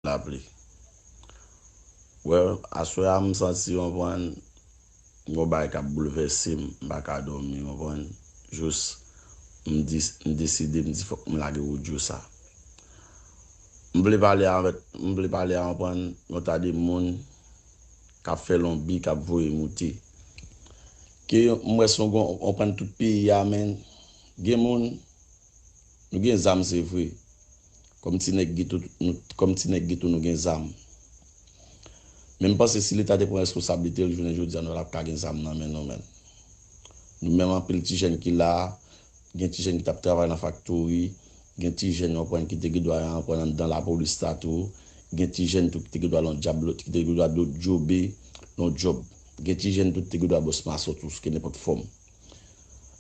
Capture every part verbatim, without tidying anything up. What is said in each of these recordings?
lapli. Well, aswè a m santi, w konprann, yon bagay k ap boulvèse m, m pa ka dòmi, w konprann. Jis, m dis-, m deside, m di fòk m lage odyo sa. M vle pale avèk, m vle pale a, w konprann, yon ta de moun k ap fè lonbi, k ap voye moute. Ke m wè se yon, w konprann, tout peyi a, men gen moun, nou gen zam, se vre. Kòm ti nèg geto, nou, kòm ti nèg geto, nou gen zam. Men m panse si Leta te pran responsablite l, jounen jodi a, nou t ap ka gen zam nan men nou, menm. Nou menm anpil ti jèn ki la a, gen ti jèn ki t ap travay nan faktori, gen ti jèn, w konprann, ki te gen dwa, w konprann, anndan lapolis la tou, gen ti jèn tou ki te gen dwa lan djab, ki te gen dwa djobe, lan djòb. Gen ti jèn tou ki te gen dwa bòs mason tou, sou kenenpòt fòm.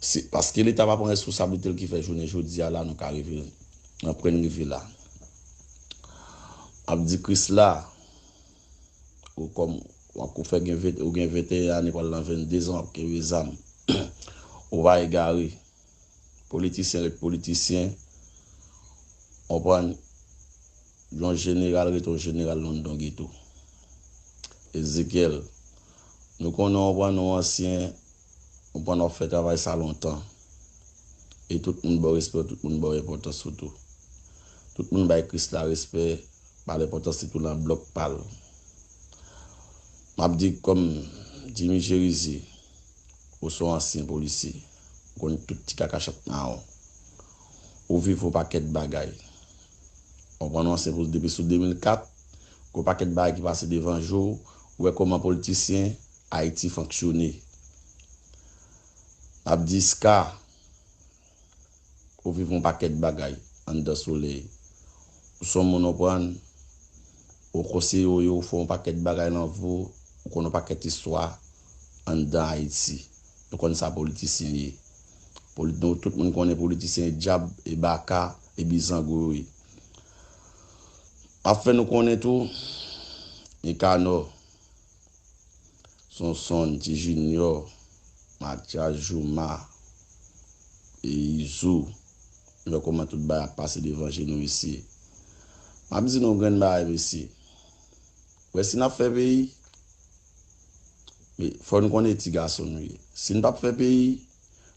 Se paske Leta pa pran responsablite l ki fè jounen jodi a la, nou ka rive nan pwen n rive la. M ap di Krisla, ou kòm, ou fè gen ven, ou gen venteyen ane, pral nan vennde zan, w ap kenbe zam. Ou pa egare. Politisyen ret politisyen. W konprann? Yon jeneral ret yon jeneral nan anndan geto. Ezekyèl, nou konnen w konprann, ou ansyen, ou konprann, w ap fè travay sa lontan. E tout moun ba w respè, tout moun ba w enpòtans ou tou. Tout moun bay Krisla respè, ba l enpòtans li tou lan blòk pa l. M ap di kòm Jimmy Chérizier, ou se yon ansyen polisye. Ou konn tout ti kaka chat mawon. Ou viv yon pakèt bagay. Ou konprann, ou ansyen polisye depi sou de mil kat, gon pakèt bagay ki pase devan je w, ou wè kòman politisyen Ayiti fonksyone. M ap di Ska, ou viv yon pakèt bagay anndan solèy. Ou se yon moun, ou konprann, ou konseye w ye, ou fè yon pakèt bagay lan vi w, ou konn yon pakèt istwa anndan Ayiti. Nou konn sa politisyen ye. Poli-, nou tout moun konnen politisyen e dyab, e baka, e bizango yo ye. M ap fè nou konnen tou, Nikanò, Sonsonn, Ti Jinyò, Matyas, Jouma, e Izou, nou wè kòman tout bagay ap pase devan je nou, mesye. M ap di nou yon grenn bagay, mesye. Wè, si n ap fè peyi, men fò nou konnen ti gason nou ye. Si n p ap fè peyi,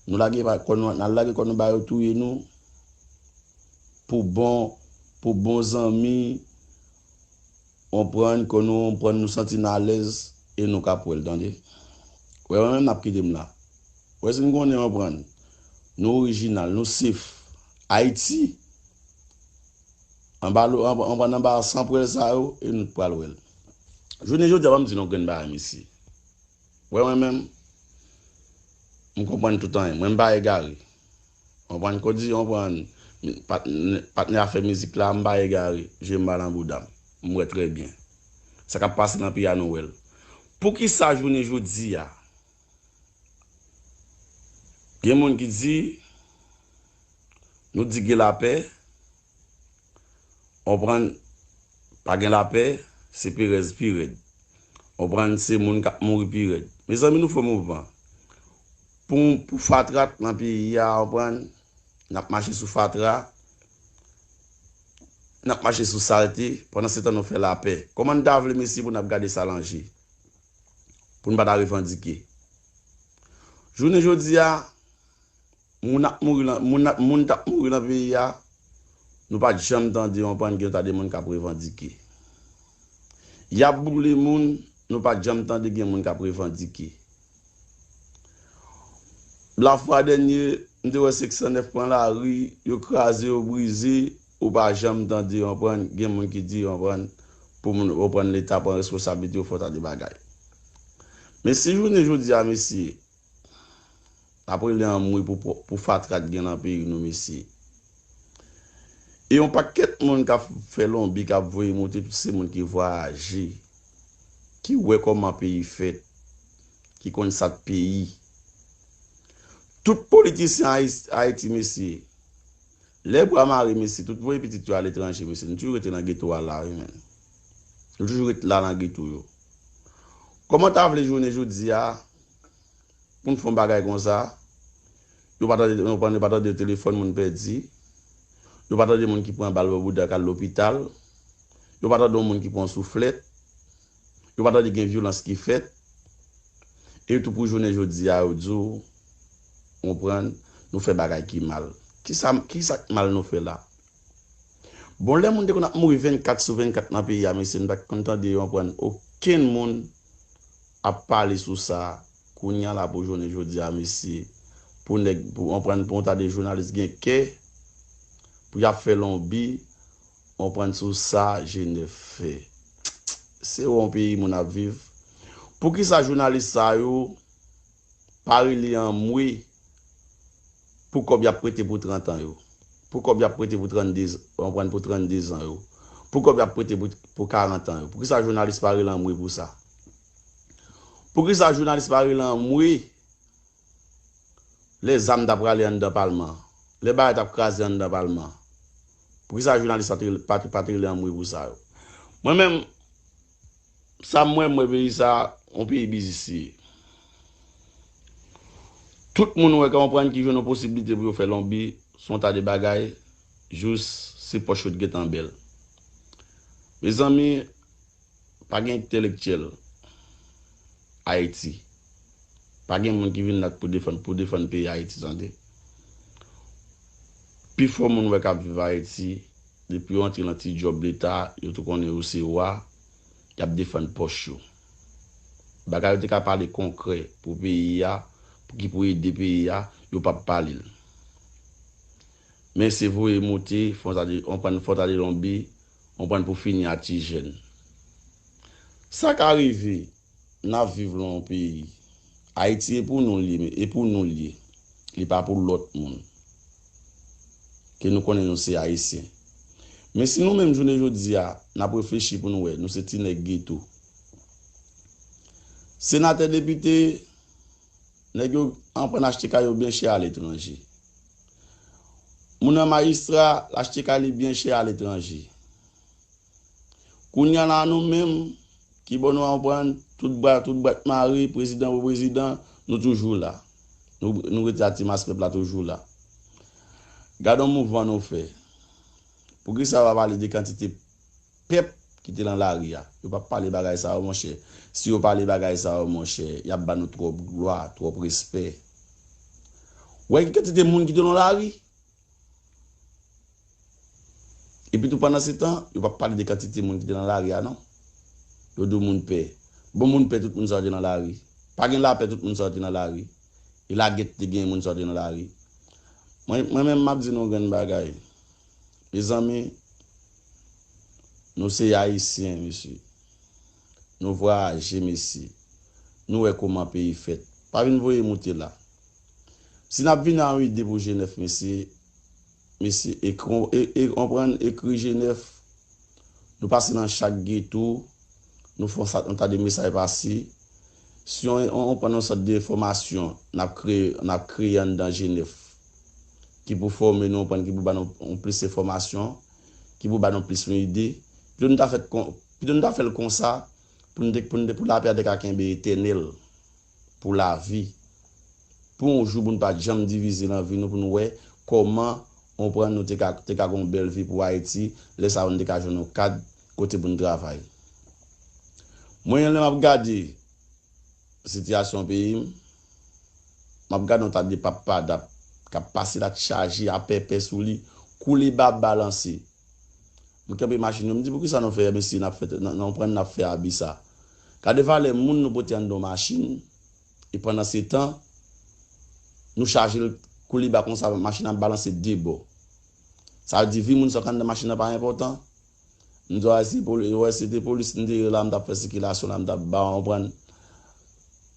nou lage pa-, kò nou, n al lage kò nou ba yo touye nou pou bon, pou bon zanmi, w konprann, kò nou, w konprann, nou santi n alèz e nou ka pran l, tande. Wè, mwen menm n ap kite m la. Wè, si n konnen, w konprann, nou orijinal, nou sef. Ayiti, anba lo, anba, anba, anba san pwèl sa yo, e nou t pral wè l. Jounen jodi a, ban m di nou yon grenn bagay, mesye. Wè, mwen menm, m konprann tout anyen. Mwen, m pa egare. Konprann, kòm di, konprann, patnè, patnè afè mizik la, m pa egare. Je m pa nan bouda m. M wè trè byen. Sa k ap pase nan peyi a, nou wè l. Poukisa jounen jodi a, gen moun ki di, nou di gen lapè, konprann, pa gen lapè, se perèz pi rèd. Konprann, se moun k ap mouri pi rèd. Mezanmi, nou fè mouvman. Pou, pou fatra t nan peyi a, konprann, n ap mache sou fatra, n ap mache sou salte, pandan se tan nou fè lapè. Kòman n ta vle, mesye, pou n ap gade sa lan je? Pou n pa ta revandike. Jounen jodi a, moun ap mouri lan, moun ap, moun t ap mouri lan peyi a, nou pa t janm tande yon bann gen ta de moun k ap revandike. Y ap boule moun, nou pa t janm tande gen moun k ap revandike. Lafwa dènye, m te wè senk san nèf pran lari, yo kraze, yo brize, ou pa janm tande, w konprann, gen moun ki di, w konprann, pou moun, w konprann, Leta pran responsablite yo, fò ta de bagay. Men si jounen jodi a, mesye, n ap rele anmwe pou, pou, pou fatra k gen nan peyi nou, mesye. E yon pakèt moun k ap fè lonbi, k ap voye moute, tout se moun ki vwayaje, ki wè kòman peyi fèt, ki konn sa k peyi. Tout politisyen Ayis-, Ayiti, mesye, lè bwa mare, mesye, tout voye pitit yo aletranje, mesye, nou toujou rete nan geto a la, wi, menn. Nou toujou rete la nan geto yo. Kòman ta vle jounen jodi a, pou n fè yon bagay konsa, yo pa tande, yo pa, yo pa tande telefòn moun pèdi, yo pa tande moun ki pran bal bò bouda k al lopital, Yo pa tande yon moun ki pran yon souflèt. Yo pa tande gen vyolans ki fèt. E tou pou jounen jodi a, yo di w, konprann, nou fè bagay ki mal. Kisa, kisa k mal nou fè la? Bon, lè moun te konn ap mouri vennkat sou vennkat nan peyi a, mesye, nou pa t konn tande, konprann, okenn moun ap pale sou sa. Kounye a la pou jounen jodi a, mesye, pou nèg, pou, konprann, pou yon ta de jounalis gen kè, pou y ap fè lonbi, konprann, sou sa G nèf fè. Se yon peyi moun ap viv. Poukisa jounalis sa yo pa rele anmwe pou kòb y ap prete pou trant an yo? Pou kòb y ap prete pou trannde, konprann, pou trannde zan yo? Pou kòb y ap prete pou, pou karant an yo? Poukisa jounalis pa rele anmwe pou sa? Poukisa jounalis pa rele anmwe lè zam t ap rale anndan palman an? Lè bagay t ap kraze anndan palman an? Poukisa jounalis pa te, pa, pa te rele anmwe pou sa yo? Mwen menm, sa m wè, m wè peyi sa, yon peyi biznis li ye. Tout moun wè ka konprann ki jwenn yon posiblite pou yo fè lonbi, se yon ta de bagay, jis se pòch yo t gentan bèl. Mezanmi, pa gen entelektyèl Ayiti. Pa gen moun ki vin la pou defann, pou defann peyi Ayiti, tande. Pifò moun wè k ap viv Ayiti, depi yo antre nan ti djòb leta, yo tou konnen yo se wa, y ap defann pòch yo. Bagay yo te ka pale konkrè pou peyi a, pou ki pou ede peyi a, yo p ap pale l. Men se voye moute, fè yon ta de, yon prann, fè yon ta de lonbi, yon prann pou fini ak ti jèn. Sa ka rive, n ap viv nan yon peyi. Ayiti e pou nou l ye, e pou nou l ye. Li pa pou lòt moun. Ke nou konnen nou se Ayisyen. Men si nou menm jounen jodi a, n ap reflechi pou nou wè, nou se ti nèg geto. Senatè, depite, nèg yo anprann achte kay yo byen chè aletranje. Moun nan majistra, l achte kay li byen chè aletranje. Kounye a la, nou menm, ki bò nou anprann, tout bra, tout bwat mare, prezidan pou prezidan, nou toujou la. Nou, nou rete ak ti mas pèp la toujou la. Gade yon mouvman nou fè. Poukisa yo pa pale de kantite pèp ki te nan lari a? Yo p ap pale bagay sa yo, monchè. Si yo pale bagay sa yo, monchè, y ap ba nou twòp glwa, twòp respè. Ou wè ki kantite moun ki te nan lari? Epi tou, pandan se tan, yo p ap pale de kantite moun ki te nan lari a, non. Yo di w moun pè. Bon, moun pè, tout moun sa yo te nan lari. Pa gen lapè, tout moun sa yo te nan lari. E lagè te gen moun sa yo te nan lari. Mwen, mwen menm, m ap di nou yon grenn bagay. Mezanmi, nou se Ayisyen, mesye. Nou vwayaje, mesye. Nou wè kòman peyi fèt. Pa vin voye moute la. Si n ap vin a yon ide pou G nèf, mesye, mesye, e, e, e, konprann, ekri G nèf, nou pase nan chak geto, nou fè yon sa, yon ta de mesaj pase. Si yon, yon, yon pran yon sòt de enfòmasyon, n ap kreye, n ap kreye anndan G nèf, ki pou fòme nou, konprann, ki pou ba nou yon plis enfòmasyon, ki pou ba nou plis yon ide. Pito nou ta fè l kon, pito nou ta fè l konsa, pou nou te, pou nou te, pou lapè a te ka kenbe etènèl, pou lavi. Pou yon jou, pou nou pa janm divize nan vi nou, pou nou wè kòman, konprann, nou te ka, te ka gen yon bèl vi pou Ayiti, lè sa yo nou te ka jwenn yon kad kote pou nou travay. Mwen, lè m ap gade sitiyasyon peyi m, m ap gade yon ta de pap padap k ap pase la, chaje a pèpè sou li, koule ba balanse. M kanpe machin yo, m di, "Poukisa nou fè, mesye, n ap fè, n, n, nou pran, n ap fè abi sa?" Gade valè moun nou pote anndan machin, e pandan se tan, nou chaje l koule ba konsa, machin ap balanse de bò. Sa vle di, vi moun sa k anndan machin nan pa enpòtan? M di, "Wè, si poli-, wè, si te polis m te ye la, m t ap fè sikilasyon la, m t ap ba, konprann,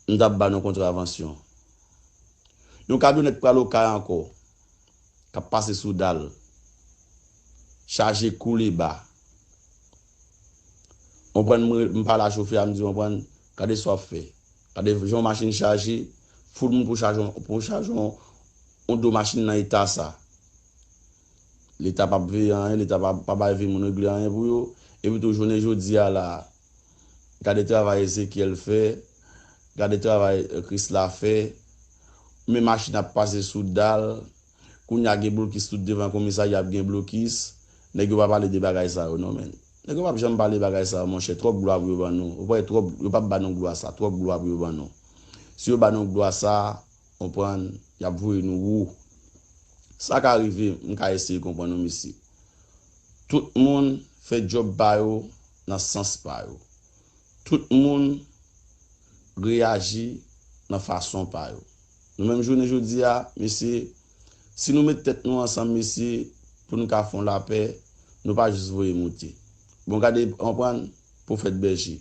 m t ap ba nou kontravansyon." Yon kamyonèt pral Okay ankò, k ap pase sou dal, chaje koule ba. Konprann, mwen, m pale a chofè a, m di, "Konprann, gade sa w ap fè. Gade jan yon machin chaje, foul moun pou chaje, pou chaje yon, yon do machin nan eta sa." Leta p ap veye anyen, Leta pa, pa bay vi moun regle anyen pou yo. Epi tou, jounen jodi a la, gade travay Ezekyèl fè, gade travay, eh, Krisla fè. Men machin ap pase sou dal. Kounye a gen blokis tout devan komisarya ap gen blokis. Nèg yo pa pale de bagay sa yo non, men. Nèg yo p ap janm pale bagay sa, monchè, twòp glwa pou yo ban nou. Ou wè, twòp, yo p ap ba nou glwa sa, twòp glwa pou yo ban nou. Si yo ba nou glwa sa, konprann, y ap voye nou wo. Sa ka rive, m ka eseye konprann nou, mesye. Tout moun fè djòb pa yo nan sans pa yo. Tout moun reyaji nan fason pa yo. Nou menm jounen jodi a, mesye, si nou met tèt nou ansanm, mesye, pou nou ka fè yon lapè, nou pa jis voye moute. Bon, gade, konprann, Pwofèt Bèje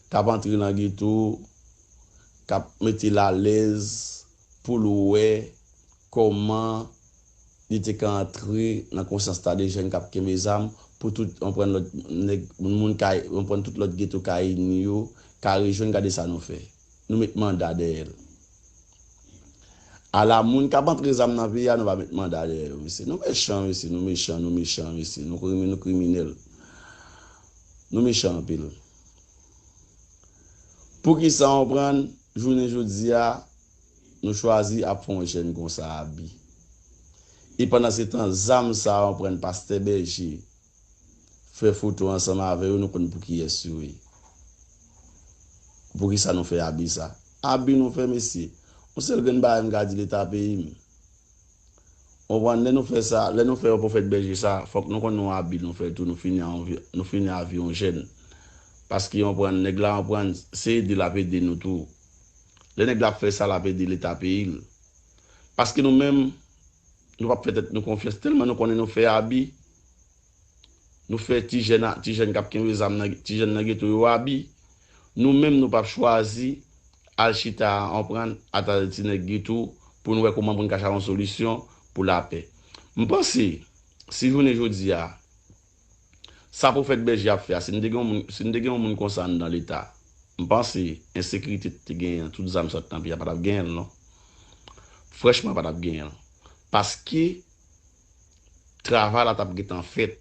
k ap antre nan geto, k ap mete l alèz pou l wè kòman li te ka antre nan konsyans ta de jèn k ap kenbe zam pou tout, konprann, lòt nèg, moun ka, konprann, tout lòt geto Kayini yo ka rejwenn. Gade sa nou fè. Nou met manda dèyè l. Ala moun k ap antre zam nan peyi a, nou pa met manda dèyè yo, mesye. Nou mechan, mesye, nou mechan, nou mechan, mesye. Nou krimi-, nou kriminèl. Nou mechan anpil. Poukisa, konprann, jounen jodi a, nou chwazi ap fè yon jèn konsa abi? E pandan se tan, zam sa, konprann, pastè Bèje fè foto ansanm avè yo, nou konn pou kiyès yo ye. Poukisa nou fè abi sa? Abi nou fè, mesye. Yon sèl grenn bagay m ka di Leta peyi m. Konprann, lè nou fè sa, lè nou fè yon Pwofèt Bèje sa, fòk nou konn yon abi nou fè tou, nou fini anvi, nou fini avi yon jèn. Paske, konprann, nèg la, konprann, se ede l ap ede nou tou. Lè nèg la ap fè sa, l ap ede Leta peyi l. Paske nou menm, nou p ap fè tèt nou konfyans tèlman nou konnen nou fè abi. Nou fè ti jèn a, ti jèn k ap kenbe zam nan, ti jèn nan geto yo abi. Nou menm, nou p ap chwazi al chita, konprann, atake ti nèg geto pou nou wè kòman pou n ka chache yon solisyon pou lapè. M panse, si jounen jodi a, sa Pwofèt Bèje ap fè a, si n te gen yon moun, si n te gen yon moun konsa anndan Leta, m panse ensekirite te genyen an, tout zam sot nan peyi a, pa t ap genyen l, non. Franchman, pa t ap genyen l. Paske travay la t ap gentan fèt.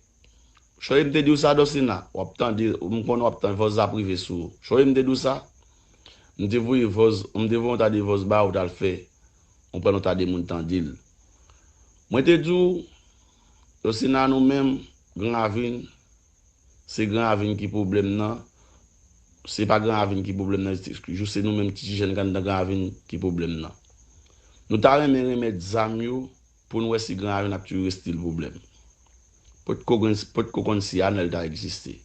Chòye m te di w sa, Dòsina, w ap tande, m konnen w ap tande vòz la ap rive sou ou. Chòye m te di w sa, m te voye vòz, m te voye yon ta de vòz ba ou t al fè, ou pran yon ta de moun tande l. Mwen te di w, Dòsina, nou menm, Gran Ravin, se Gran Ravin ki pwoblèm nan, se pa Gran Ravin ki pwoblèm nan, se, se nou menm ti jèn k anndan Gran Ravin ki pwoblèm nan. Nou ta renmen remèt zam yo, pou n wè si Gran Ravin ap toujou reste l pwoblèm. Potko gen, potko konn si Anèl ta egziste.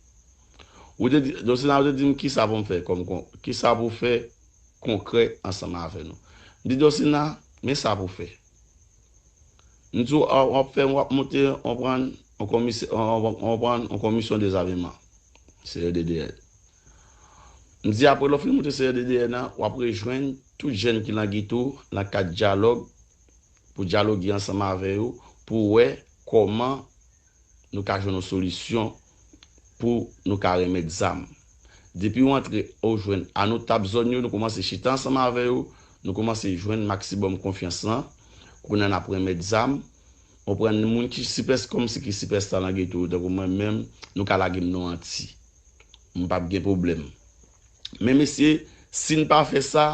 Ou te di, Dòsina, ou te di m kisa pou m fè kòm kon, kisa pou fè konkrè ansanm avè nou. M di Dòsina, men sa pou fè. M di w, w ap fè, w ap monte, w ap pran yon komis-, w ap pran yon komisyon dezameman, C R D D R. M di apre lè w fin monte C R D D R nan, w ap rejwenn tout jèn ki nan geto nan kad dyalòg pou dyaloge ansanm avè yo, pou wè kòman nou ka jwenn yon solisyon pou nou ka remèt zam. Depi w antre, ou jwenn anotab zòn yo, nou kòmanse chita ansanm avè yo, nou kòmanse jwenn maksimòm konfyans lan, kounye a n ap remèt zam, ou pran moun ki sipès-, kòmsi ki sipèsta nan geto yo, tankou mwen menm, nou ka lage m nan yon ti. M p ap gen pwoblèm. Men mesye, si n pa fè sa,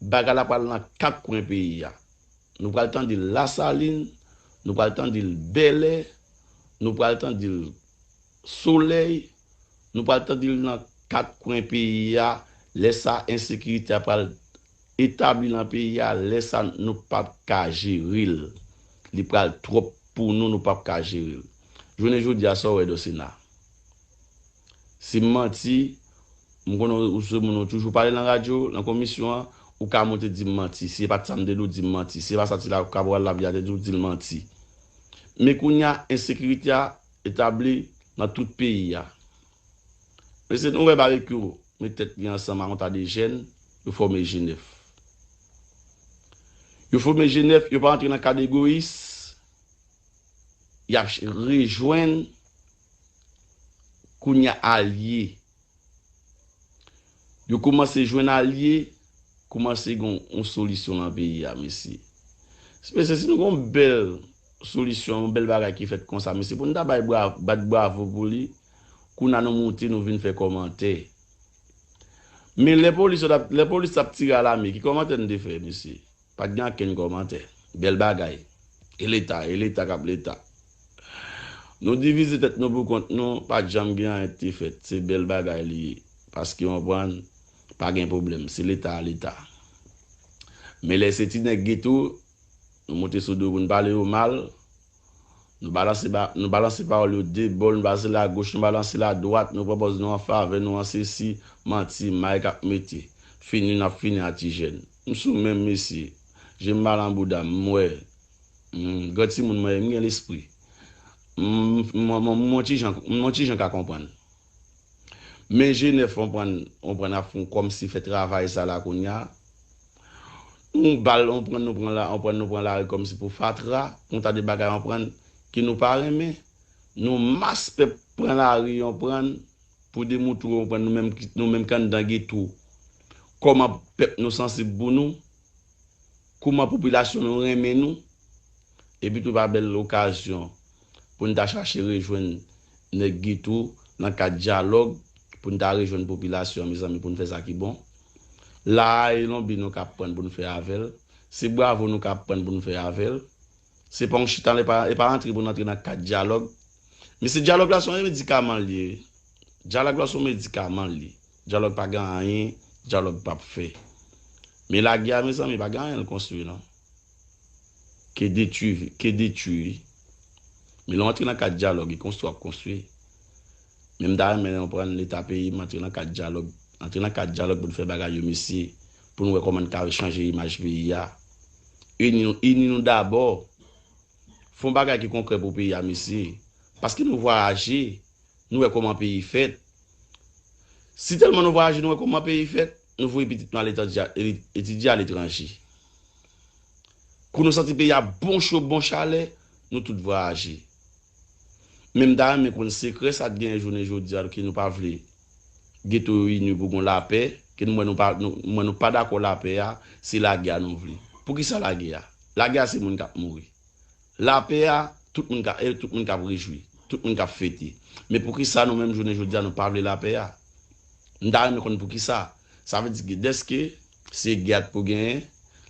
bagay la pral nan kat kwen peyi a. Nou pral tande l Lasalin, nou pral tande l Bèlè, nou pral tande l Solèy, nou pral tande l nan kat kwen peyi a. Lè sa, ensekirite a pral etabli nan peyi a, lè sa, nou p ap ka jere l. Li pral twòp pou nou, nou p ap ka jere l. Jounen jodi a, sa w wè, Dòsina? Si m manti, m konnen ou se moun ou toujou pale nan radyo, nan komisyon an, ou ka monte di m manti. Si e pa t sa m te di w, di m manti. Si e pa sa ti la Kabral Lavya te di w, di l manti. Men kounye a, ensekirite a etabli nan tout peyi a. Mesye, nou wè Babekyou met tèt li ansanm ak yon ta de jèn, yo fòme G nèf. Yo fòme G nèf, yo pa antre nan kad egoyis, y ap ch-, rejwenn kounye a alye. Yo kòmanse jwenn alye, kòmanse gen yon solisyon nan peyi a, mesye. Mesye, si nou gen yon bèl solisyon, yon bèl bagay ki fèt konsa, mesye, pou nou ta bay bra-, bat bravo pou li, kounye a nou moute, nou vin fè kòmantè. Men lè polis yo t ap, lè polis t ap tire a lame, ki kòmantè nou te fè, mesye? Pa t gen okenn kòmantè. Bèl bagay. E Leta, e Leta k ap Leta. Nou divize tèt nou pou kont nou, pa t janm gen anyen ki te fèt. Se bèl bagay li ye. Paske, w konprann, pa gen pwoblèm. Se Leta a Leta. Men lè se ti nèg geto, nou monte sou do pou n pale yo mal, nou balanse, ba, nou balanse pawòl yo de bò, nou balanse l agoch, nou balanse l adwat, nou pran pòz nou an favè, nou an sesi, manti, may k ap mete. Fini, n ap fini a ti jèn. M sou men m, mesye. Je m mal an bouda m, m wè. M, gran timoun mwen ye, m gen lespri. M, m, m, m, m yon ti jan, m yon ti jan ka konprann. Men G nèf, w konprann, w konprann, ap fè kòmsi fè travay sa la kounye a. Nou bal, w konprann, nou pran la, w konprann, nou pran lari kòmsi pou fatra, pou yon ta de bagay, w konprann, ke nou pa renmen. Nou mas pèp pran lari, w konprann, pou demoutre, w konprann, nou menm, nou menm k anndan geto. Kòman pèp nou sansib pou nou? Kòman popilasyon nou renmen nou? Epi tou pa bèl okazyon pou n ta chache rejwenn nèg geto nan kad dyalòg, pou n ta rejwenn popilasyon an, mezanmi, pou n fè sa ki bon. La a, e lonbi nou k ap prann pou n fè avè l. Se bravo nou k ap prann pou n fè avè l. Se pa yon chita, e pa, e pa antre pou n antre nan kad dyalòg. Men se dyalòg la, se yon medikaman l ye. Dyalòg la, se yon medikaman l ye. Dyalòg pa gen anyen, dyalòg p ap fè. Men lagè a, mezanmi, pa gen anyen l konstwi, non. Ke detwi, ke detwi, wi. Men lè w antre nan kad dyalòg, e konstwi w ap konstwi. Men m ta renmen, w konprann, Leta peyi m antre nan kad dyalòg, antre nan kad dyalòg pou n fè bagay yo, mesye, pou n wè kòman n ka chanje imaj peyi a. Ini, ini nou dabò. Fè yon bagay ki konkrè pou peyi a, mesye. Paske nou vwayaje, nou wè kòman peyi fèt. Si tèlman nou vwayaje, nou wè kòman peyi fèt, nou voye pitit nou al etidye, etidye aletranje. Kou nou santi peyi a bon cho, bon chalè, nou tout vwayaje. Men m ta renmen konn sekrè sa t genyen jounen jodi a, ke nou pa vle geto yo ini pou gon lapè, ke nou, mwen nou pa, nou, mwen nou pa dakò lapè a, se lagè a nou vle. Poukisa lagè a? Lagè a se moun k ap mouri. Lapè a, tout moun ka, e tout moun k ap rejwi, tout moun k ap fete. Men poukisa nou menm jounen jodi a nou pa vle lapè a? M ta renmen konn poukisa. Sa vle di ke dèske se gè a k pou genyen,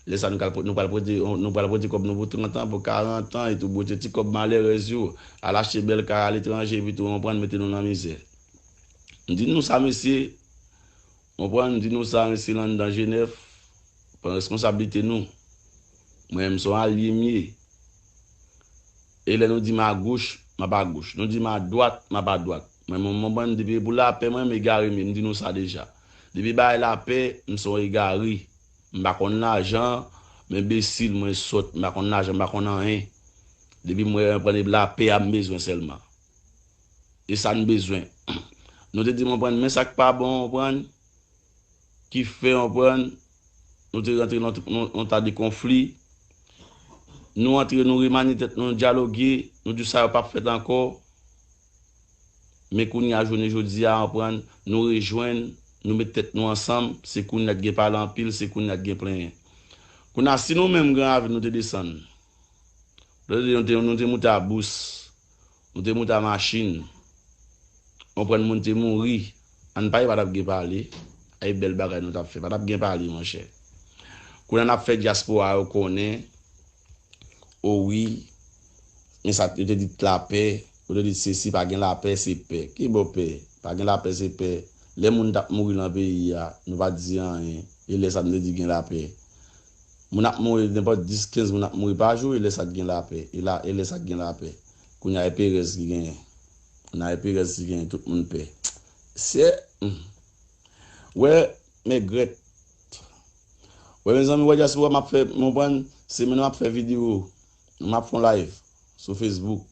lè sa nou pral, nou pral prete, nou pral prete kòb nou pou trant an, pou karant an, e tou prete ti kòb malerèz yo, al achte bèl kay aletranje, epi tou w konprann mete nou nan mizè. M di nou sa, mesye, w konprann, m di nou sa, mesye, l anndan G nèf, pran responsablite nou. Mwen menm, se yon alye m ye. E lè nou di m agoch, m ap agoch. Nou di m adwat, m ap adwat. Mwen menm, mwen, mwen, depi pou lapè, mwen menm egare m ye, m di nou sa deja. Depi bay lapè, m se yon egare. M pa konn lajan, m enbesil, mwen sòt, m pa konn lajan, m pa konn anyen. Depi m wè, mwen pran lapè a m bezwen sèlman. E sa n bezwen. Nou te di m, w konprann, men sa k pa bon, w konprann, ki fè, w konprann, nou te rantre nan, nan, nan ta de konfli. Nou antre, nou remanye tèt nou, nou dyaloge, nou di sa yo p ap fèt ankò. Men kounye a, jounen jodi a, w konprann, nou rejwenn, nou met tèt nou ansanm, se kounye a k gen pale anpil, se kounye a k gen plenyen. Kounye a, si nou menm Gran Ravin nou te desann, nou te, nou te, nou te moute a bous, nou te moute a machin, w konprann, moun te mouri, ann pale pa t ap gen pale, ay bèl bagay nou t ap fè, pa t ap gen pale, monchè. Kounye a n ap fè dyaspora yo konnen, o wi, men sa yo te di lapè, yo te di sesi, pa gen lapè, se pè. Ki bò pè? Pa gen lapè, se pè. Lè moun t ap mouri nan peyi a, nou pa t di anyen, e lè sa nou te di gen lapè. Moun ap mouri, nenpòt dis, kenz moun ap mouri pa jou, e lè sa t gen lapè. E la, e lè sa t gen lapè. Kounye a, e perèz ki genyen. Kounye a, e perèz ki genyen, tout moun pè. Se, hmm. Wè, mègrèt. Wè, mezanmi, wè, dyaspora, m ap fè, m konprann, se men m ap fè videyo, m ap fè yon live sou Facebook.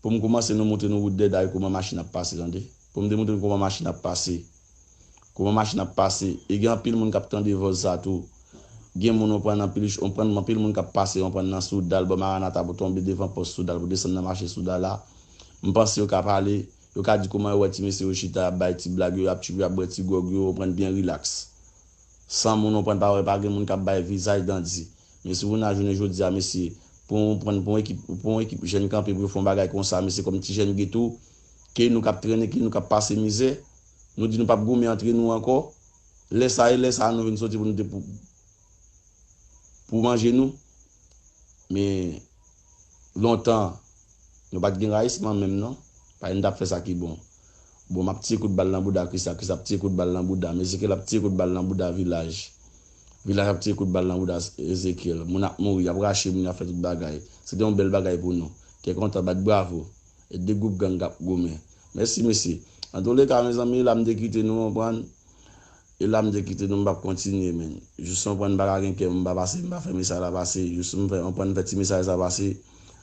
Pou m kòmanse nou montre nou wout Dèday kòman machin ap pase, tande. Pou m demontre nou kòman machin ap pase. Kòman machin ap pase. E gen anpil moun k ap tande vòz sa tou. Gen moun w konprann anpil, w konprann anpil moun k ap pase, w konprann nan Soudal, bò Maranata, pou tonbe devan pòs Soudal, pou desann nan mache Soudal la. M panse yo ka pale, yo ka di kòman yo wè ti mesye yo chita, y ap bay ti blag yo, y ap tchoupi, y ap bwè ti gwòg yo, w konprann, byen rilaks. San moun, w konprann, pa wè, pa gen moun k ap bay vizaj dandi. Men si w nan jounen jodi a, mesye, pou w pran, pou yon ekip, pou yon ekip jèn kanpe pou yo fè yon bagay konsa, mesye, kòm ti jèn geto, ke nou k ap trennen, ke nou k ap pase mizè, nou di nou p ap goumen antre nou ankò. Lè sa e lè sa nou vin soti pou nou te pou, pou manje nou. Men lontan, Nou pa t gen rayisman menm non. Paske n t ap fè sa ki bon. Bon, m ap tire kout bal nan bouda Krista, Krista ap tire kout bal nan bouda m, Ezekyèl ap tire kout bal nan bouda Vilaj. Vilaj ap tire kout bal nan bouda Ezekyèl. Moun ap mouri, y ap rache moun, y ap fè tout bagay. Se te yon bèl bagay pou nou. Kè kontan, bat bravo. E de gwoup gang k ap goumen. Mèsi, mesye. Antouleka, mezanmi, la m te kite nou, konprann. E la m te kite nou, m p ap kontinye, men. Jis konprann, m pa ka gen kè, m pa pase, m pa fè mesaj la pase. Jis m fè, konprann, fè ti mesaj sa pase.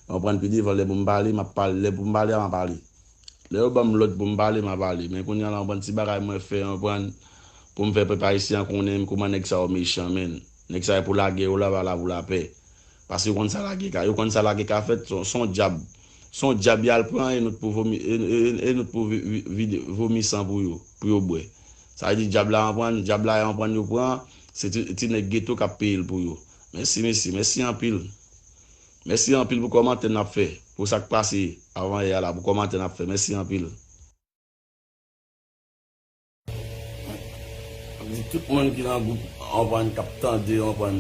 Konprann, pi devan, lè pou m pale, m ap pale. Lè pou m pale a, m a pale. Lè yo ban m lòd pou m pale, m a pale. Men kounye a la, yon bann ti bagay mwen fè, yon bann, pou m fè pèp ayisyen an konnen kòman nèg sa yo mechan, men. Nèg sa yo pou lagè, yo la pa la pou lapè. Paske yo konn sa lagè ka, yo konn sa lagè ka fèt, se yon, se yon dyab. Se yon dyab y al pran, e nou t pou vomi, e, e, e, e nou t pou vi, vi, vide, vomi san pou yo, pou yo bwè. Sa vle di dyab la anprann, dyab la anprann yo pran, se ti, ti nèg geto k ap peye l pou yo. Mèsi, mèsi, mèsi anpil. Mèsi anpil pou kòmantè n ap fè, pou sa k pase avan yè a la, pou kòmantè n ap fè. Mèsi anpil. Di tout moun ki nan gwoup, anprann, k ap tande, anprann,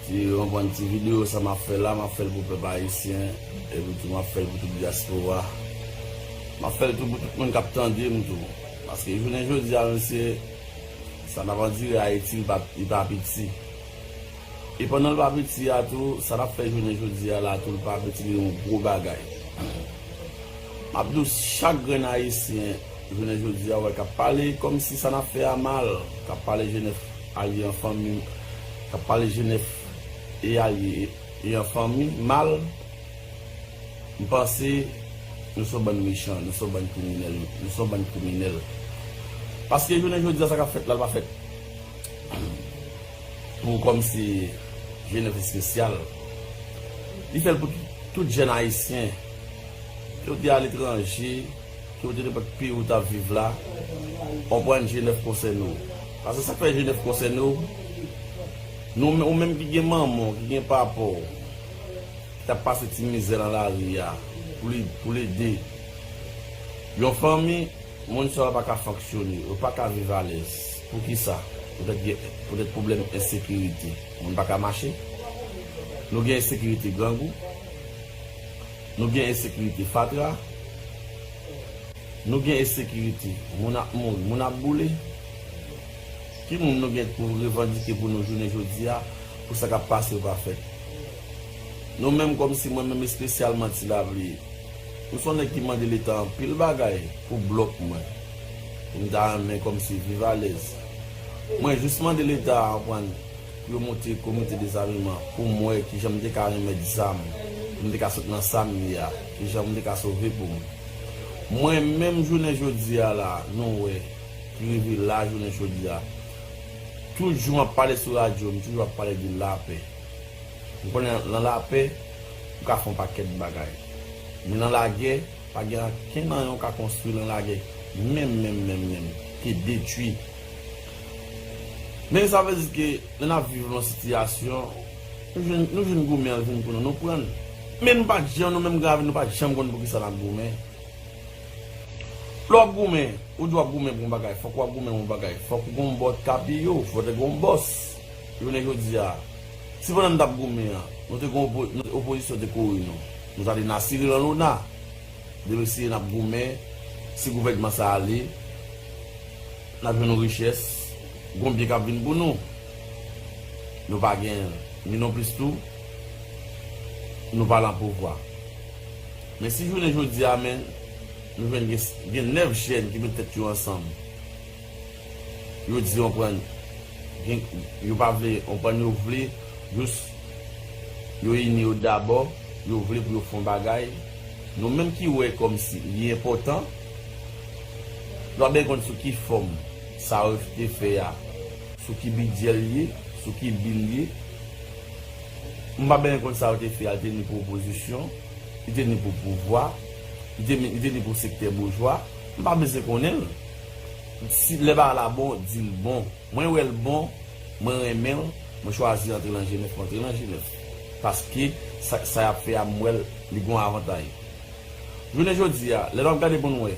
ti, anprann, ti videyo sa m ap fè la, m ap fè l pou pèp ayisyen, epi tou m ap fè l pou tout dyaspora. M ap fè l tou pou tout moun k ap tande m tou. Paske jounen jodi a, mesye, sa n ap andire Ayiti, li pa, li pa piti. E pandan l pa piti a tou, sa n ap fè jounen jodi a la tou, li pa piti, li yon gwo bagay. M ap di w, chak grenn ayisyen, jounen jodi a, wè, k ap pale kòmsi sa n ap fè a mal, k ap pale Jenèf alye an fanmi, k ap pale Jenèf e alye e an fanmi mal, m panse nou se yon bann mechan, nou se yon bann kriminèl, nou se yon bann kriminèl. Paske jounen jodi a, sa k ap fèt la, l pa fèt pou kòmsi Jenèf espesyal. Li fè l pou tout, tout jèn ayisyen, ke w te aletranje, ke w te nenpòt peyi w t ap viv la, konprann Jenèf konsène w. Paske sa k fè Jenèf konsène w, nou, ou menm ki gen manman w, ki gen papa w, ki t ap pase ti mizè nan lari a, pou li, pou l ede yon fanmi, moun sa yo pa ka fonksyone, yo pa ka viv alèz. Poukisa? Poutèt gen, poutèt pwoblèm ensekirite. Moun pa ka mache. Nou gen ensekirite grangou. Nou gen ensekirite fatra. Nou gen ensekirite. Moun ap mouri, moun ap boule. Ki moun nou gen pou revandike pou nou jounen jodi a, pou sa k ap pase yo pa fèt? Nou menm, kòmsi mwen menm espesyalman Ti Lapli, m se yon nèg ki mande Leta anpil bagay pou blòk mwen, pou m ta renmen kòmsi viv alèz. Mwen jis mande Leta a, konprann, pou yo monte komite dezameman, pou m wè kijan m te ka remèt zam, pou m te ka sot nan sa m ye a, kijan m te ka sove pou m. Mwen menm jounen jodi a la, nou wè, ki rive la jounen jodi a. Tout jou m ap pale sou radyo, m toujou ap pale de lapè. M konnen nan lapè, ou ka fè yon pakèt bagay. Men nan lagè, pa gen ankenn anyen ou ka konstwi nan lagè. Menm, menm, menm, menm. Ki detwi. Men sa vle di ke lè n ap viv nan sitiyasyon, nou jwenn, nou jwenn goumen an vin pou nou, nou pran l. Men nou pa t janm, nou menm gravin, nou pa t janm konn poukisa n ap goumen. Lè w ap goumen, ou di w ap goumen pou yon bagay, fòk w ap goumen pou yon bagay. Fòk ou gon bò k ap piye w, fòk te gon bòs. Jounen jodi a, si pandan n t ap goumen an, nou te gon opo-, nou, opozisyon te kouri nou, nou ta di n asire nan lona. Depi si n ap goumen, si gouvènman sa ale, n ap jwenn yon richès, gon byen k ap vin pou nou. Nou pa gen, ni non plis tou, nou pa lan pouvwa. Men si jounen jodi a, men, nou jwenn gen, gen nèf jèn ki met tèt yo ansanm. Yo di, konprann, gen, yo pa vle, konprann, yo vle, jis, yo ini yo dabò, yo vle pou yo fè yon bagay. Nou menm ki wè kòmsi li enpòtan, nou pa byen konn sou ki fòm sa yo te fè a, sou ki bidjè l ye, sou ki bi l ye. M pa byen konn sa yo te fè a, li te ni pou opozisyon, li te ni pou pouvwa, li te, li te ni pou sektè boujwa. M pa bezwen konnen l. Si lè bagay la bon, di l bon. Mwen wè l bon, mwen renmen l, mwen chwazi antre nan Jenèf, mwen antre nan Jenèf. Paske sa, sa y ap fè a, m wè l, li gon avantay. Jounen jodi a, lè n ap gade pou n wè,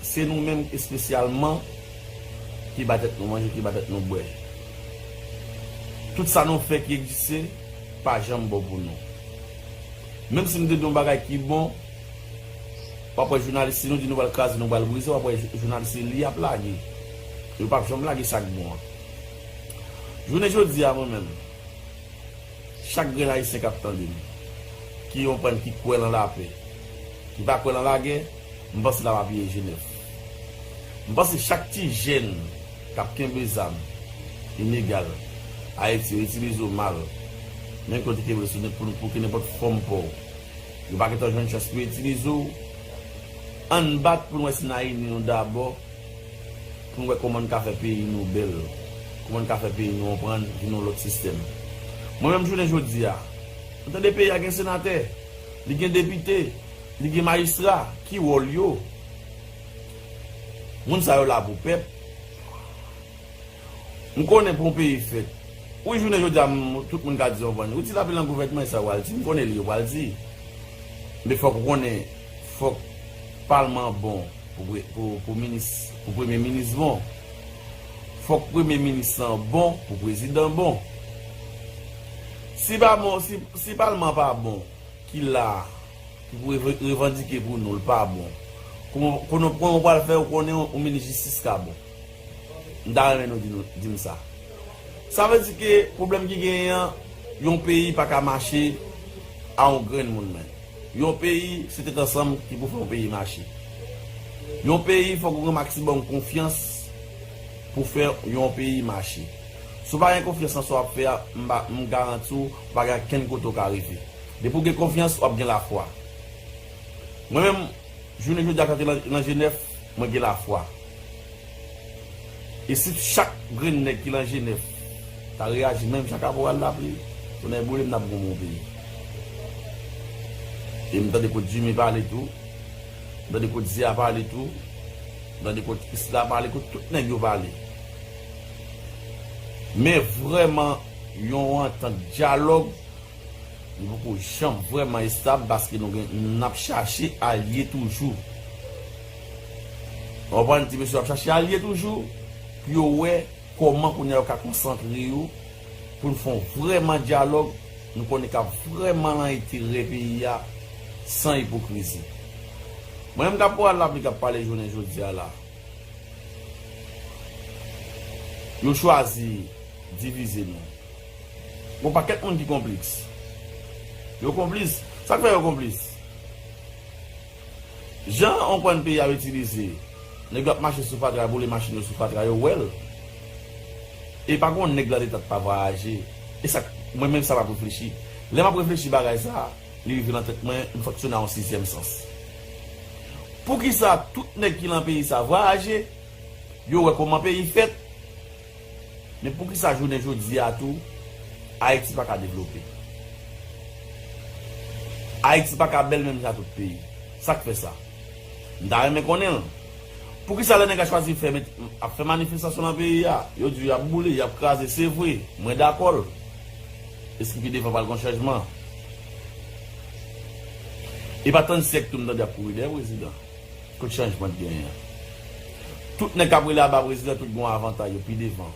se nou menm espesyalman ki ba tèt nou manje, ki ba tèt nou bwè. Tout sa nou fè ki egziste, pa janm bon pou nou. Menm si nou te di yon bagay ki bon, w ap wè jounalis, si nou di nou pral kraze, nou pral brize, w ap wè jou- jounalis se li y ap lage. Yo p ap janm lage sa k bon an. Jounen jodi a, mwen menm, chak grenn Ayisyen k ap tande m, ki konprann, ki kwè nan lapè, ki pa kwè nan lagè, m panse l ap apiye Jenèf. M panse chak ti jèn k ap kenbe zam ilegal Ayiti, yo itilize w mal, menm ke w te kenbe sou nenp- pou, pou kenpòt fòm pa w, yo pa gentan jwenn chans pou yo itilize w. Ann bat pou n wè si n a ini nou dabò, pou n wè kòman n ka fè peyi nou bèl, kòman n ka fè peyi nou konprann vin yon lòt sistèm. Mwen menm jounen jodi a, m tande peyi a gen senatè, li gen depite, li gen majistra, ki wòl yo? Moun sa yo la pou pèp. M konnen pou yon peyi fèt. Wi, jounen jodi a, m- tout moun ka di yon bann. Ou di lapli nan gouvènman, e sa yo pral di. M konnen li yo pral di. Men fòk ou konnen, fòk palman bon pou, pre- pou, pou minis, pou premye minis bon. Fòk premye minis lan bon pou prezidan bon. Si pa bon, si, si palman pa bon, ki la, ki pou reve- revandike pou nou, l pa bon. Kòman, kòman, kòman w pral fè ou konnen yon, yon minis jistis ka bon? M ta renmen nou di, nou di m sa. Sa vle di ke pwoblèm ki genyen an, yon peyi pa ka mache a yon grenn moun men. Yon peyi, se tèt ansanm ki pou fè yon peyi mache. Yon peyi, fòk ou gen maksimòm konfyans pou fè yon peyi mache. Si w pa gen konfyans nan sa w ap fè a, m pa- m garanti w, ou pa gen kenn kote w ka rive. Depi w gen konfyans, w ap gen lafwa. Mwen menm, jounen jodi a, k antre nan, nan Jenèf, mwen gen lafwa. E si chak grenn nèg ki nan Jenèf ta reyaji menm jan Kaporal Lapli, tonnè boule m, n ap gon bon peyi. E m tande kot Jimmy pale tou, m tande kot Zia pale tou, m tande kot Krisla pale, kot tout nèg yo pale. Men vrèman, yon antant dyalòg, li poko janm vrèman estab paske nou gen, n ap chache alye toujou. Ou konprann, ti mesye ap chache alye toujou pou yo wè kòman kounye a yo ka konsantre yo pou n fè yon vrèman dyalòg, nou konnen k ap vrèman nan enterè peyi a, san ipokrizi. Mwen menm Kaporal Lapli k ap pale jounen jodi a la, yo chwazi divize nou. Gon pakèt moun ki konplis. Yo konplis. Sa k fè yo konplis? Jan yon kòn peyi a itilize, nèg yo ap mache sou fatra, boule machin yo sou fatra, yo wè l. E pa gon nèg nan leta k pa vwayaje. E sa, mwen menm sa m ap reflechi. Lè m ap reflechi bagay sa, li rive nan tèt mwen, m fonksyone a yon sizyèm sans. Poukisa tout nèg ki nan peyi sa vwayaje, yo wè kòman peyi fèt, men poukisa jounen jodi a tou, Ayiti pa ka devlope? Ayiti pa ka bèl menm jan tout peyi. Sa k fè sa? M ta renmen konnen l. Poukisa lè nèg la chwazi fè met- ap fè manifestasyon nan peyi a, yo di y ap boule, y ap kraze, se vre, mwen dakò l. Èske pi devan pral gon chanjman? E pa trannsyèk tou m tande y ap kouri dèyè prezidan. Kot chanjman t genyen an? Tout nèg k ap rele aba prezidan, tout gon avantay yo pi devan.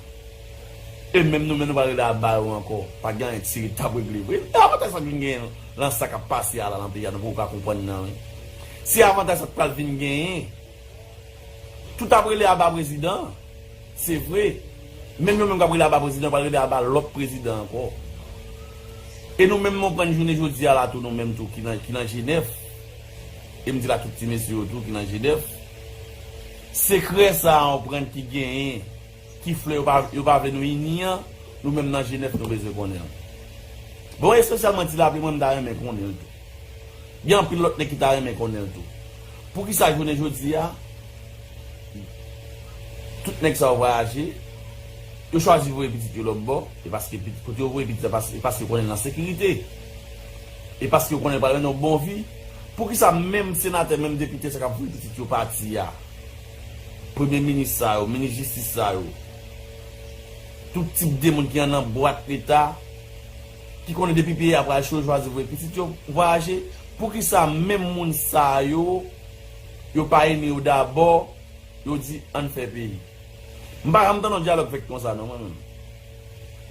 E menm nou menm nou pral rele aba yo ankò. Pa gen anyen ki serye t ap regle vre. E avantay sa k vin genyen lan sa k ap pase a la nan peyi a, nou poko ka konprann nan, wi. Se avantay sa k pral vin genyen. Tout ap rele aba prezidan, se vre. Menm yo menm k ap rele aba prezidan, pral rele aba lòt prezidan ankò. E nou menm, mwen pran jounen jodi a la tou, nou menm tou ki nan, ki nan Jenèf. E m di l a tout ti mesye yo tou ki nan Jenèf. Sekrè sa a, mwen pran ki genyen, ki flè yo pa, yo pa vle nou ini an, nou menm nan Jenèf, nou bezwen konnen l. Bon, espesyalman Ti Lapli, mwen, m ta renmen konnen l tou. Gen anpil lòt nèg ki ta renmen konnen l tou. Poukisa jounen jodi a, tout nèg sa yo vwayaje, yo chwazi voye pitit yo lòt bò, e paske pit- kote yo voye pitit la, pas- e paske yo konnen l nan sekirite. E paske yo konnen l pral mennen yon bon vi. Poukisa menm senatè, menm depite sa k ap voye pitit yo pati a, premye minis sa yo, minis jistis sa yo, tout tip de moun ki annan bwat leta, ki konnen depi peyi a pral cho, yo chwazi voye pitit yo vwayaje? Poukisa menm moun sa yo, yo pa ini yo dabò, yo di ann fè peyi? M pa janm tande yon dyalòg fèt konsa non, mwen menm.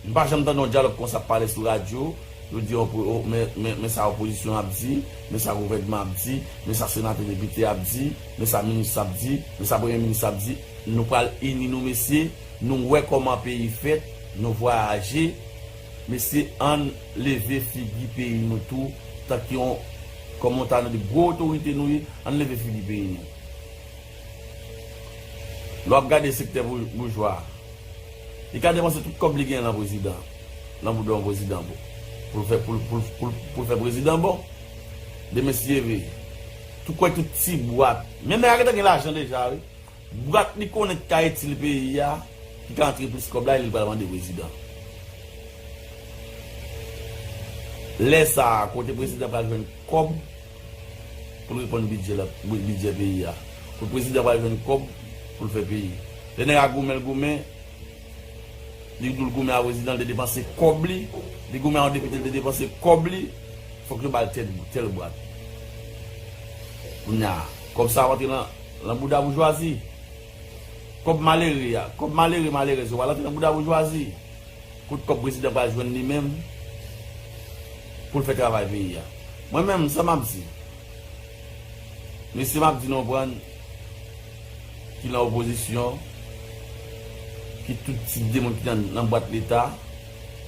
M pa janm tande yon dyalòg konsa ap pale sou radyo, Yo di, opo- o- men, men, men sa opozisyon ap di, men sa gouvènman ap di, men sa senatè depite ap di, men sa minis ap di, men sa premye minis ap di. Nou pral ini nou, mesye, nou wè kòman peyi fèt, nou vwayaje. Mesye, ann leve figi peyi nou tou, tank yon, kòm nou ta di, gwo otorite nou ye, ann leve figi peyi nou. Lè w ap gade sektè bou- boujwa, li ka depanse tout kòb li genyen nan prezidan, nan bouda yon prezidan bon, pou l fè, pou l- pou l- pou l- pou l fè prezidan bon. Demen si Dye vle, tou kwè tout ti bwat, menm nèg la gentan gen lajan deja, wi. Bwat li konnen ki ka itil peyi a, ki ka antre plis kòb la, e li pral mande prezidan. Lè sa a, kote prezidan pral jwenn kòb pou l reponn bidjè la, bidjè peyi a? Kote prezidan pral jwenn kòb pou l fè peyi? Lè nèg la goumen, l goumen, li di l goumen a prezidan, l te depanse kòb li, li goumen a yon depite, l te depanse kòb li, fòk yo ba l tèl, tèl bwat. Kounye a, kòb sa a ap antre nan, nan bouda boujwazi. Kòb malere a, kòb malere, malerèz yo pral antre nan bouda boujwazi. Kote kòb prezidan pral jwenn li menm pou l fè travay peyi a? Mwen menm, sa m ap di, mesye, m ap di nou konprann, ki nan opozisyon, ki tout tip de moun ki nan, nan bwat Leta,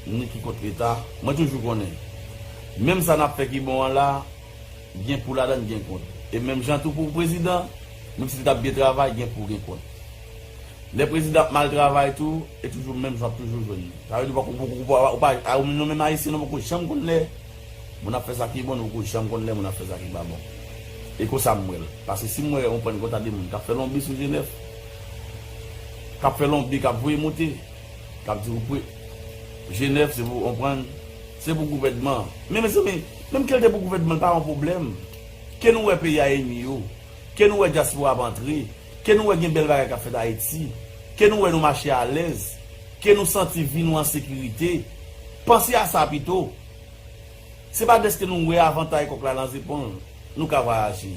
ni ki kont Leta, mwen toujou konnen, menm sa n ap fè ki bon an la, gen pou ladan, gen kont. E menm jan tou pou prezidan, menm si li t ap byen travay, gen pou, gen kont. Lè prezidan ap mal travay tou, e toujou menm jan w ap toujou jwenn li. Sa vle di, ou pa, ou, ou, ou, ou pa, a, nou menm Ayisyen, nou poko janm konn lè moun ap fè sa ki bon, nou poko janm konn lè moun ap fè sa ki pa bon. E konsa m wè l. Paske si m wè yon prann konta de moun k ap fè lonbi sou G nèf, k ap fè lonbi, k ap voye moute, k ap di ou pre-, G nèf se pou, konprann, se pou gouvènman. Men, mezanmi, menm ke l te pou gouvènman, l pa yon pwoblèm. Ke nou wè peyi a ini yo, ke nou wè dyaspora ap antre, ke nou wè gen bèl bagay k ap fèt Ayiti, ke nou wè nou mache alèz, ke nou santi vi nou an sekirite, panse a sa pito. Se pa dèske nou wè avantay kòk la nan zepòl, nou ka vwayaje.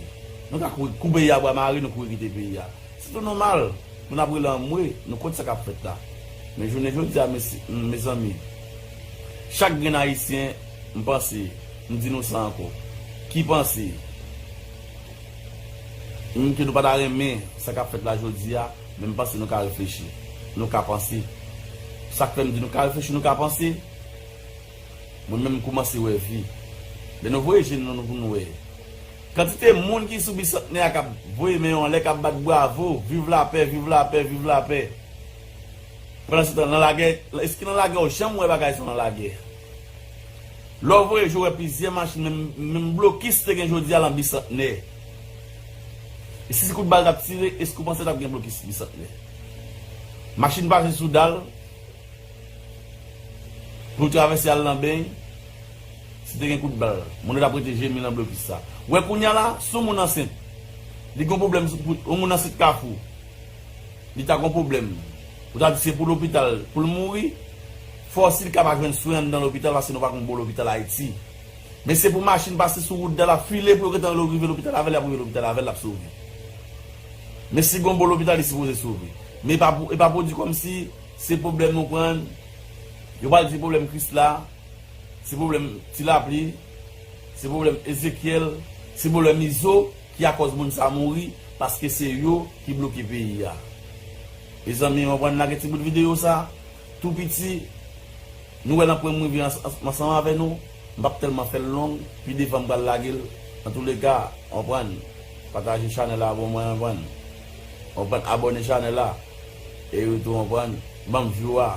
Nou ka kouri, koube a bwa mare, nou kouri kite peyi a. Se tou nòmal pou n ap rele anmwe, nou kont sa k ap fèt la. Men jounen jodi a, mesi-, mezanmi, chak grenn Ayisyen, m panse, m di nou sa ankò, ki panse, menm ke nou pa ta renmen sa k ap fèt la jodi a, men m panse nou ka reflechi. Nou ka panse. Sa k fè m di nou ka reflechi, nou ka panse, mwen menm m koumanse wè vi. Lè nou voye je nou pou nou wè kantite moun ki sou Bisantnè a k ap voye men yo anlè, k ap bat bravo, viv lapè, viv lapè, viv lapè. Pandansetan, nan lagè, èske nan lagè ou janm wè bagay sa nan lagè? Lè w voye je w wè plizyè machin, menm, menm blokis te gen jodi a nan Bisantnè. E si se kout bal t ap tire, èske w panse t ap gen blokis Bisantnè? Machin pase sou dal, pou l travèse al nan beny, si te gen kout bal, moun yo t ap rete jemi nan blokis sa. Ou wè kounye a la, si yon moun ansent, li gen yon pwoblèm, sou- pou- yon moun ansent Kafou, li ta gen yon pwoblèm, ou ta di se pou lopital, pou l mouri, fò si l ka pa jwenn swen anndan lopital, paske nou pa gen yon bon lopital Ayiti. Men se pou machin pase sou wout dal la, file pou yo gentan rive lopital avè l, y ap rive lopital avè l, l ap sove. Men si gen yon bon lopital, li sipoze sove. Men e pa pou, e pa pwodui kòmsi se pwoblèm nou pran, yo pral di pwoblèm Krisla, se pwoblèm Ti Lapli, se pwoblèm Ezekyèl, se pwoblèm Izo ki akòz moun sa mouri, paske se yo ki bloke peyi a. Mezanmi, w konprann, lage ti bout videyo sa, tou piti, nou wè nan pwen m rive ans- ans- ansanm avè nou, m p ap tèlman fè l long, pi devan m pral lage l. Antouleka, w konprann, pataje chanèl la pou mwen, w konprann. W konprann, abòne chanèl la. E wi tou, w konprann, ban m view a.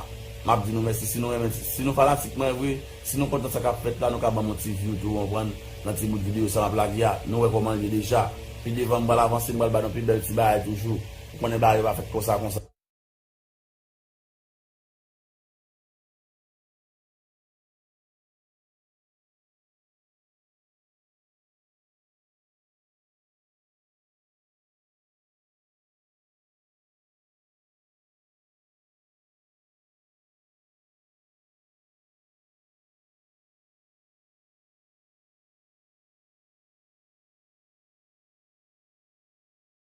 M ap di nou mèsi si nou renmen, si nou fanatik mwen vre, si nou kontan sa k ap fèt la, nou ka ban m yon ti view tou, w konprann, nan ti bout videyo sa m ap lage a. Nou wè kòman l ye deja. Pi devan m pral avanse, m pral ba nou pi bèl ti bagay toujou. Ou konnen bagay yo pa fèt konsa, konsa.